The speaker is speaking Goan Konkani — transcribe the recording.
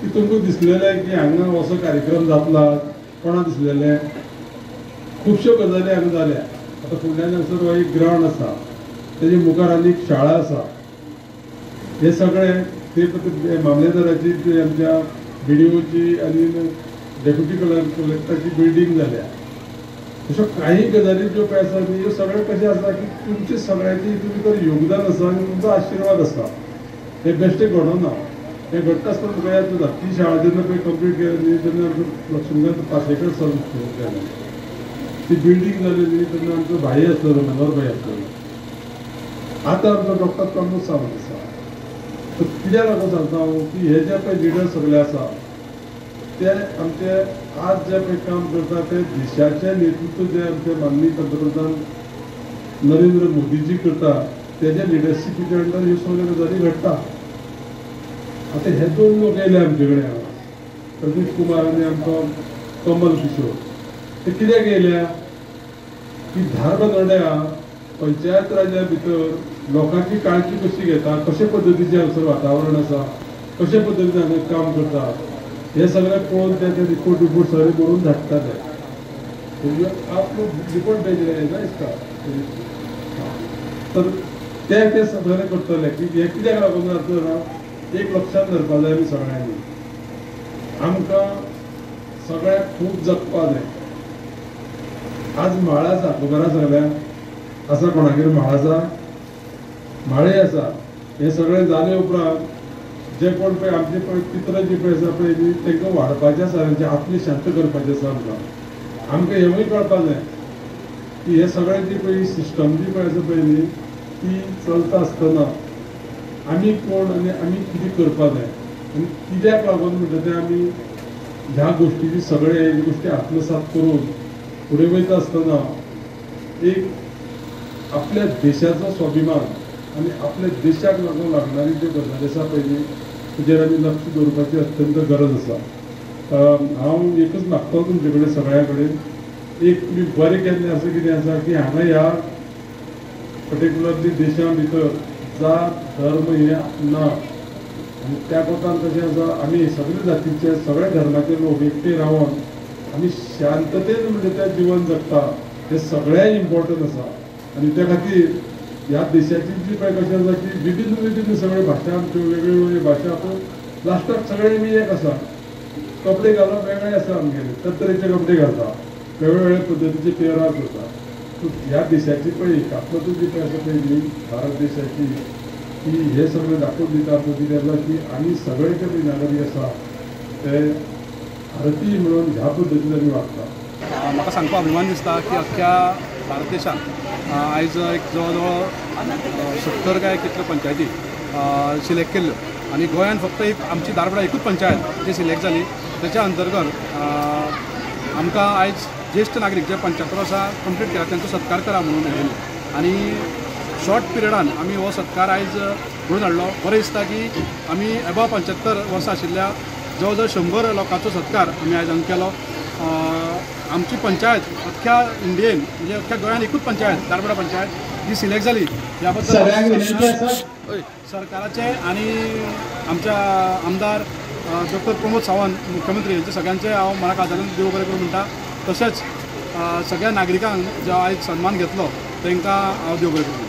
की तुमकां दिसलेलें की हांगा असो कार्यक्रम जातला कोणा दिसलेलें? खुबश्यो गजाली हांगा जाल्या. आतां फुडल्यान हांगसर हो एक ग्रावंड आसा, तेजे मुखार आनी एक शाळा आसा. हे सगळे ते मामलेदाराची, आमच्या बीडीओची आनी डेप्युटी कलेक्टराची बिल्डींग जाल्या. अश्यो काही गजाली ज्यो पळय आसा न्ही, ह्यो सगळ्यो कशें आसा की तुमचे सगळ्यांचे हितून भितर योगदान आसा आनी तुमचो आशिर्वाद आसा. हे बेश्टें घडोना. हें घडटा आसतना म्हाका याद जाता ती शाळा जेन्ना पळय कंप्लीट केली न्ही तेन्ना आमचो लक्ष्मीकांत पार्सेकर सर मुख्यमंत्री जाले. ती बिल्डींग जाली न्ही तेन्ना आमचो भाई आसलेलो, मनोहर भाई आसलेलो. आतां आमचो डॉक्टर प्रमोद सावंत आसा. तर कित्याक लागून सांगता हांव की हे जे पळय लिडर सगळे आसा ते आमचे आज जे पळय काम करता ते देशाचें नेतृत्व जे आमचे माननीय पंतप्रधान नरेंद्र मोदीजी करता तेजे लिडरशिपीच्या अंडर ह्यो सगळ्यो गजाली घडटा. आतां हे दोन लोक येयले आमचे कडेन हांगा, प्रदीप कुमार आनी आमचो कमल किशोर. ते कित्याक येयल्या की धारबांदोड्या पंचायत राज्या भितर लोकांची काळजी कशी घेता, कशे पद्दतीचें हांगसर वातावरण आसा, कशे पद्दतीन हांगा काम करता, हे सगळें पळोवन ते रिपोर्ट बिपोर्ट सगळे बरोवन धाडटा. ते आप लोग रिपोर्ट भेज रहे हैं ना इसका, तर ते ते सगळें करतले की हें कित्याक लागून जाता ना, एक लक्षांत धरपा जाय आमी सगळ्यांनी, आमकां सगळ्यांक खूब जगपा जाय. आज म्हाळ आसा, खबर आसा सगळ्यांक आसा, कोणागेर म्हाळ आसा, म्हाळे आसा. हें सगळें जाले उपरांत जे कोण पळय आमचे पळय पित्र जी पळय आसा पळय न्ही तांकां वाडपाचें आसा, तांचे आत्मे शांत करपाचें आसा. आमकां आमकां हेंवूय कळपा जाय की हे सगळें जी पळय सिस्टम जी पळय आसा पळय न्ही ती चलता आसतना आमी कोण आनी आमी कितें करपा जाय आनी कित्याक लागून म्हणटा तें आमी ह्या गोश्टीची सगळे गोश्टी आत्मसात करून फुडें वयता आसतना एक आपल्या देशाचो स्वाभिमान आनी आपल्या देशाक लागून लागणारी ज्यो गजाली आसा पळय न्ही तेजेर आमी लक्ष दवरपाची अत्यंत गरज आसा. हांव एकूच मागता तुमचे कडेन सगळ्यां कडेन, एक तुमी बरें केल्लें आसा कितें आसा की हांगा ह्या पर्टिक्युलरली देशा भितर जात धर्म हे ना आनी त्या कोतान कशें आसा आमी सगळे जातीचे सगळे धर्माचे लोक एकटे रावन आमी शांततेन म्हणजे त्या जिवन जगता, हें सगळें इम्पॉर्टंट आसा. आनी त्या खातीर ह्या देशाची जी पळय कशें आसा की विभिन्न विभिन्न सगळ्यो भाशा आमच्यो वेगळ्यो वेगळ्यो भाशा, पूण लास्टाक सगळे आमी एक आसा. कपडे घालप वेगळे आसा आमगेले, तरतरेचे कपडे घालता, वेगवेगळे पद्दतीचे पेहराव करता. ह्या देशाची पळय एकात्मता जी पळय आसा पळय न्ही भारत देशाची, की हे सगळें दाखोवन दिता आमकां कितें आसा की आमी सगळे जे पळय नागरीक आसा ते भारतीय म्हणून ह्या पद्दतीन आमी वागता. म्हाका सांगपाक अभिमान दिसता की अख्ख्या भारत देशांत आयज एक जवळ जवळ 70 काय कितल्यो पंचायती सिलेक्ट केल्ल्यो आनी गोंयांत फक्त एक आमची धारबांदोडा एकूच पंचायत जी सिलेक्ट जाली. तेच्या अंतर्गत आमकां आयज ज्येश्ठ नागरीक जे 75 वर्सां कंप्लीट केला तांचो सत्कार करा म्हणून येयले आनी शॉर्ट पिरियडान आमी हो सत्कार आयज घडोवन हाडलो. बरें दिसता की आमी एबव 75 वर्सां आशिल्ल्या जवळ जवळ 100 लोकांचो सत्कार आमी आयज हांगा केलो. आमची पंचायत अख्ख्या इंडियेन म्हणजे अख्ख्या गोंयान एकूच पंचायत धारबांदोडा पंचायत ही सिलेक्ट जाली ह्या बद्दल सरकाराचे आनी आमच्या आमदार डॉक्टर प्रमोद सावंत मुख्यमंत्री यांचे सगळ्यांचे हांव मना काळजांतल्यान देव बरें करूं म्हणटा. तशेंच सगळ्या नागरिकांक जो आयज सन्मान घेतलो तांकां हांव देव बरें करूं.